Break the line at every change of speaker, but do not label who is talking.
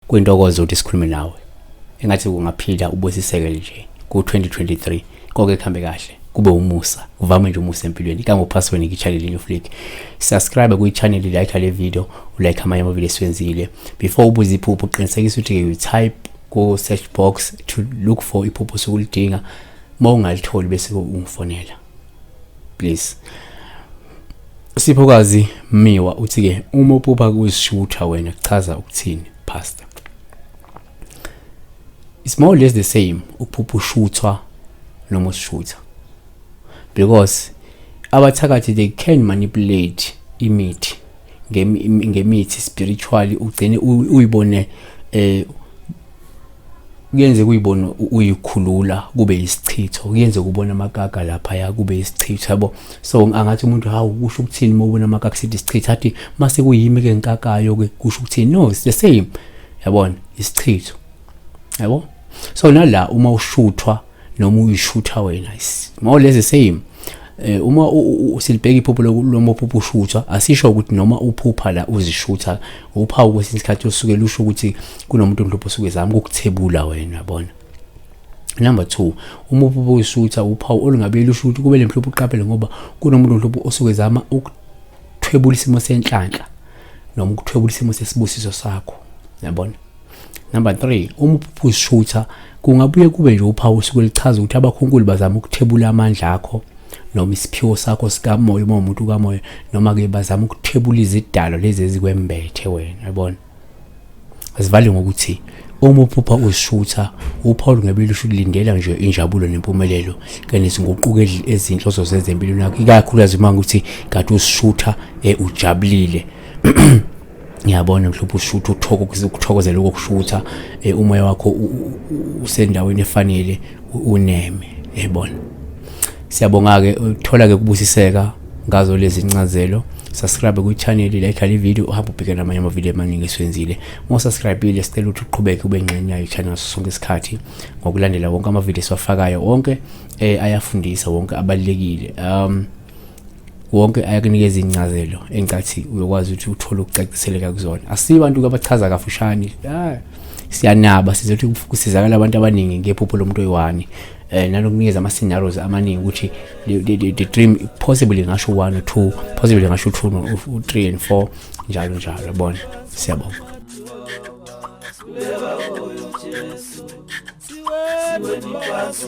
Kuyintokozo ukuthi sikhulume nawe. Engathi ungaphila ubusiseke nje ku-2023 konke kuhambe kahle kube umusa uvame nje umusa empilweni kangophasweni ngi-channel New Flick. Subscribe kwi-channel, like le video, ulike amanye amavideo esiwenzile. Before ubuze iphupho, qinisekisa ukuthi you type ku-search box to look for iphupho osukulidinga. Uma ungalitholi bese ungifonela please. Siphokazi Miwa uthi-ke uma uphupha kuzishutha wena kuchaza ukuthini, pastor? It's more or less the same ukuphupha ushuthwa noma usishutha, because abathakathi they can manipulate imithi ngemithi spiritually, ugcine uyibone kuyenzeka uyibone uyikhulula kube isichitho, kuyenzeka ubone amakaka laphaya kube isichitho, yabo. So angathi umuntu, hawu, kusho ukuthini uma ubona amakaka sithi isichitho? Athi mase kuyimi ke ngikakayo ke kusho ukuthini? No, it's the same, yabona, isichitho, yabo. So nala uma ushuthwa noma uyishutha wena, it's more or less the same. Uma silibheka iphupho loma uphupha ushuthwa, asisho ukuthi noma uphupha la uzishutha uphawu kwesinye isikhathi osuke lusho ukuthi kunomuntu mhlawumbe osuke ezama ukukuthebula wena, yabona. Number 2, uma uphupha uyishutha, uphawu olungabe lusho ukuthi kube mhlawumbe uqaphele ngoba kunomuntu mhlawumbe osuke ezama ukuthwebula isimo senhlanhla noma ukuthwebula isimo sesibusiso sakho, yabona. Number 3, uma uphupha uzishutha kungabuye kube nje uphawu osuke lichaza ukuthi abakhunkuli bazama ukuthebula amandla akho noma isiphiwo sakho sikamoya uma umuntu kamoya, noma ke bazama ukuthebula izidalo lezi ezikwembethe wena, yabona. Asivale ngokuthi uma uphupha uzishutha, uphawu lungabe lusho ulindela nje injabulo nempumelelo kanye nezinguquko ezinhle ozozenza empilweni yakho, ikakhulukazi uma ukuthi kade uzishutha ujabulile, ngiyabona mhlawumbe ushutha ukuthokozela ukokushutha, umoya wakho usendaweni efanele, uneme, yabona. Siyabonga-ke, uthola-ke ukubusiseka ngazo lezi ncazelo. Subscribe kwi-channel, like le video, uhambe ubheke namanye amavidiyo amaningi esiwenzile. Uma usubscribe-ile, sicela ukuthi uqhubeke ube ngxenye yayo i-channel ngaso sonke isikhathi ngokulandela wonke amavidiyo esiwafakayo. Wonke ayafundisa, wonke abalulekile, wonke ayakunikeza incazelo engicathi uyokwazi ukuthi uthole ukucaciseleka kuzona. Asibantu abachaza kafushane, siyanaba sizothi kusizakala abantu abaningi ngephupho lomuntu oyi-one, nalokunikeza ama scenarios amaningi ukuthi the dream possibly ngasho 1 or 2, possibly ngasho 2 no 3 and 4, njalo njalo, yabona. Siyabonga.
Siweni phansi.